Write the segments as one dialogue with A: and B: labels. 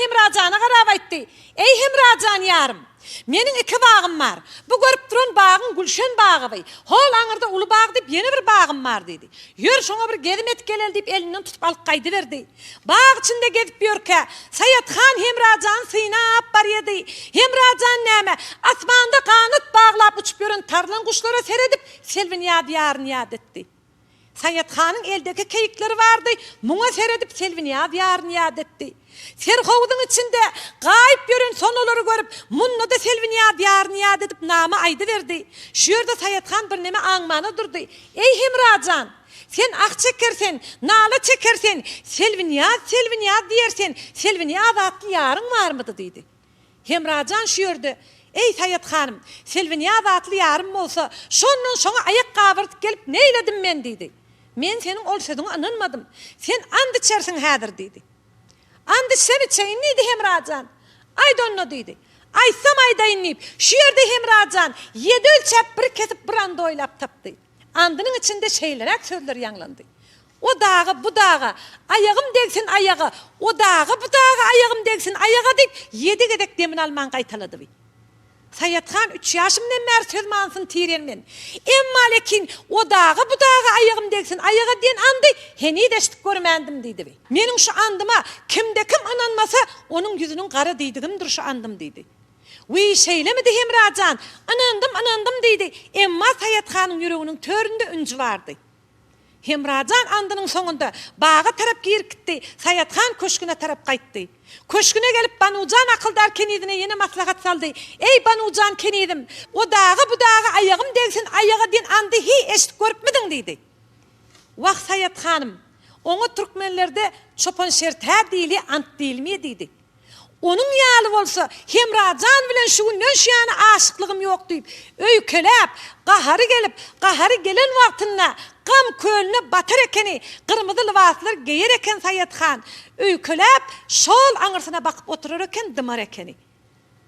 A: Hemra jana garap aýtdy, Eý, Hemra jan ýarym! Meniň iki bagym bar. Bu görüp duran bagyň Gülşen bagyby. Hol aňyrda uly bag diýip ýene bir bagym bar diýdi. Ýör, şoňa bir gezim edip geleli diýip elinden tutup alyp gaýdyberdi. Bag içinde gezip ýörkä, Saýat han Hemra jany synap barýady. Hemra jan näme, asmanda ganat baglap uçup ýören tarlan guşlara seredip, Selbinýaz ýaryny ýat etdi. Saýat hanyň eldeki keýikleri bardy, muňa seredip Selbinýaz ýaryny ýat etdi. Serhowzuň içinde gaýyp ýören sonalary görüp, munda-da Selbinýaz ýaryny ýat edip nama aýdyberdi. Şu ýerde Saýat han birneme aňmana durdy. Eý, Hemra jan! Sen ah çeker sen, nala çeker sen, Selbinýaz, Selbinýaz diýer sen, Selbinýaz atly ýaryň barmydy? diýdi. Hemrajan şu ýerde, Eý, Saýat hanym, Selbinýaz atly ýarym bolsa, şondan şoňa aýak gabyrdyp gelip neýledim men? diýdi. Men seniň ol sözüňe ynanmadym. Sen and içersiň häzir, diýdi. And içsem içeýin, diýdi Hemrajan. Aýt onda, diýdi. Aýtsam aýdaýyn, diýip, şu ýerde Hemrajan ýedi ölçäp, bir kesip, bir andy oýlap tapdy. Andynyň içinde şeýleräk sözler ýaňlandy. O daga, bu daga, aýagym degsin aýaga, o daga, bu daga aýagym degsin aýaga diýip, ýedi gezek demini alman gaýtalady. Saýat han üç ýaşymdan bäri söz manysyny tirýän men. Emma lekin o daga, bu daga aýagym degsin aýaga diýen andy heniz eşidip görmändim diýdi. Meniň şu andyma kimde-kim ynanmasa, onuň ýüzüniň gara diýdigimdir şu andym diýdi. Wiý, şeýlemidi Hemra jan, ynandym, ynandym diýdi. Emma Saýat hanyň ýüreginiň töründe ünji bardy. Hemrajan andynyň soňunda baga tarap girip gitdi, Saýat han köşgüne tarap gaýtdy. Köşgüne gelip Banujan akyldar kenizine ýene maslahat saldy, Eý, Banujan kenizim, o daga, bu daga aýagym degsin, aýaga diýen andy hiý eşidip görüpmidiň? diýdi. Wah, Saýat hanym, oňa türkmenlerde çopan şert-hä diýilýä, ant diýilmeýä diýdi. Onuň ýaly bolsa, Hemra jan bilen şu günden şu ýana aşyklygym ýok diýip, öýkeläp, gahary gelip, gahary gelen wagtynda gam kölüne batar ekeni, gyrmyzy lybaslar geýer eken Saýat han, öýkeläp, şol aňyrsyna bakyp oturar eken, dymar ekeni.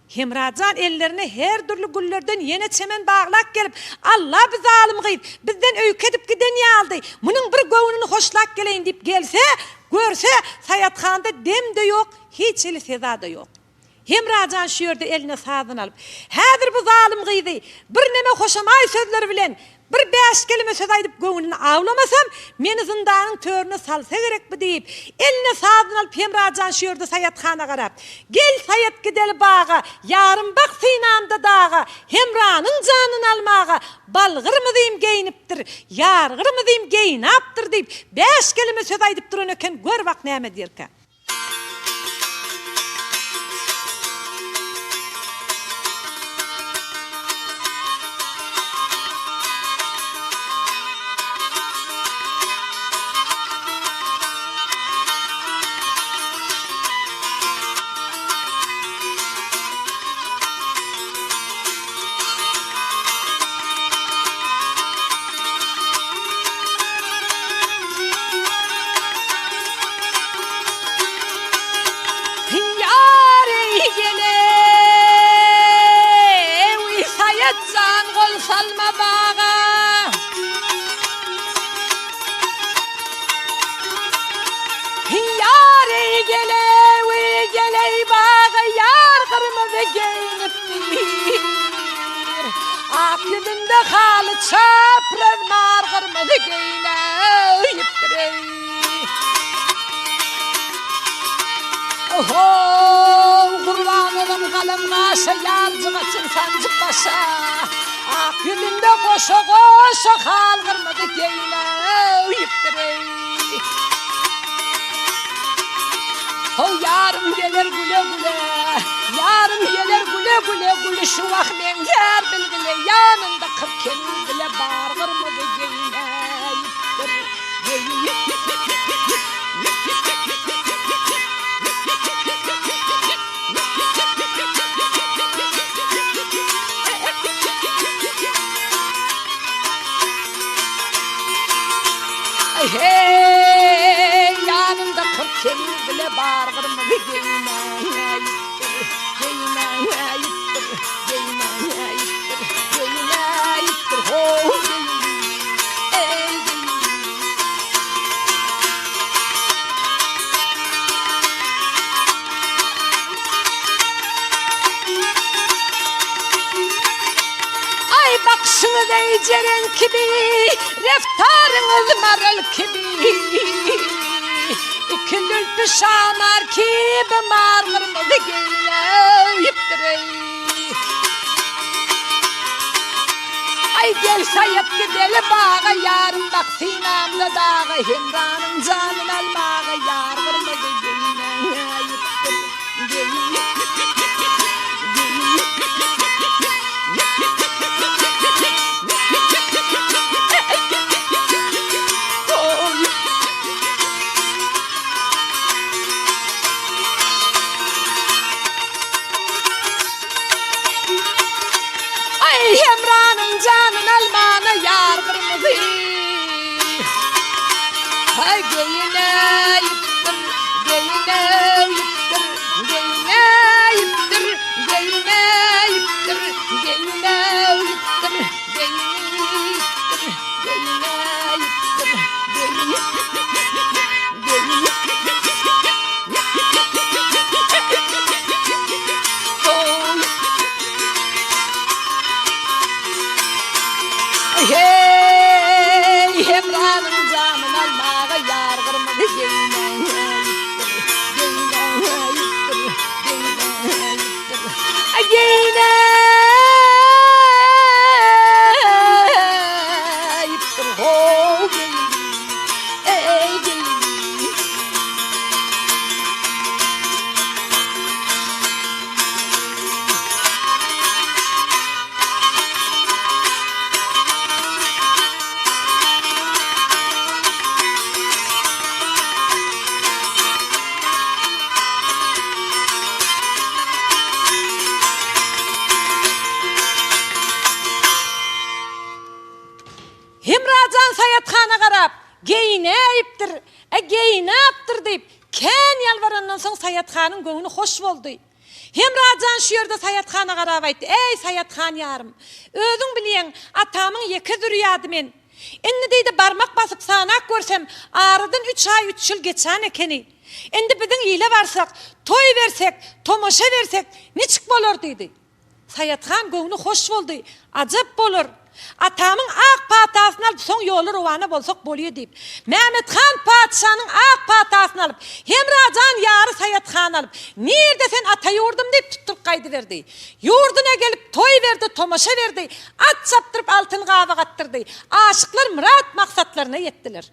A: Hemra jan ellerine her dürli güllerden ýene çemen baglap gelip, Alla bi zalym gyz bizden öýke edip giden ýalydy, munuň bir göwnüni hoşlap geleýin diýip gelse, görse, Saýat handa dem-de ýok, hiç hili seza-da ýok. Hemra jan şu ýerde eline sazyny alyp, Häzir bu zalym gyzy birneme hoşamaý sözler bilen Bir bäş kelime söz aýdyp göwnüni awlamasam, meni zyndanyň törüne salsa gerek bu diýip, eline sazyny alyp Hemra jan şu ýerde Saýat hana garap, Gel, Saýat gideli baga, ýarym bak synamda daga, Hemranyň janyny almaga, bal gyrmyzym geýnipdir, ýar gyrmyzym geýnapdyr diýip, bäş kelime söz aýdyp duran eken, gör bak näme diýerkä. Ýar eý gelewi Saýat jan gol salma baga. Ýar eý gelewi geleý baga ýar gyrmyzy geýnipdir. Ak ýüzünde haly çapraz bar gyrmyzy geýnipdir eý. Ohow gurban olam galam gaşa ýarjygaçyn sanjyp başa. Ak ýüzünde goşa goşa hal gyrmyzy geýnipdir eý. How ýarym geler güle güle, ýarym geler güle güle gülüşi wah meňzär bilbile ýanynda 40 keniz bile bar gyrmyzy geýnäýipdir. Heý, ýanynda 40 keniz bile bar gyrmyzy geýnäýipdir, geýnäýipdir, geýnäýipdir, geýnäýipdir, how, geýn, eý, geýn. Gaşyňyz eý jeren kibi, Reftaryňyz maral kibi. Iki zülpi şamar kibi Mar gyrmyzy geýinäýipdir eý. Aý gel saýat gideli baga Ýarym bak synamda daga Hemranyň janyn almaga Ýar gyrmyzy geýinäýipdir Aý Hemranyň janyn almana ýar gyrmyzy Haý geýinäýipdir, geýinäýipdir, geýinäýipdir, geýinäýipdir, geýinäýipdir, geýinipdir, geýinäýipdir, Heý, Hemranyň janyn almaga ýar gyrmyzy geýnäýipdir, geýnäýipdir, geýnäýipdir, geýnäýipdir, how geýni, eý geýni. Hemra jan Saýat hana garap, Geýinäýipdir, ä geýinäpdir diýip, kän ýalbarandan soň Saýat hanyň göwni hoş boldy. Hemra jan şu ýerde Saýat hana garap aýtdy, Äý, Saýat han ýarym, özüň bilýäň, atamyň ýeke zürýady men. Indi diýdi, barmak basyp sanap görsem, aradan üç aý, üç ýyl geçen ekeni. Indi biziň ile barsak, toý bersek, tomaşa bersek, niçik bolar diýdi. Saýat han göwni hoş boldy, Ajap bolar. Atamyň ak patasyny alyp, soň ýola rowana bolsak bolýa diýip, Mämet han patyşanyň ak patasyny alyp, Hemra jan ýary Saýat hany alyp, Nirde sen ata ýurdum diýip tutduryp gaýdyberdi. Ýurduna gelip toý berdi, tomaşa berdi, at çapdyryp altyn gabak atdyrdy. Aşyklar myrat-maksatlaryna ýetdiler.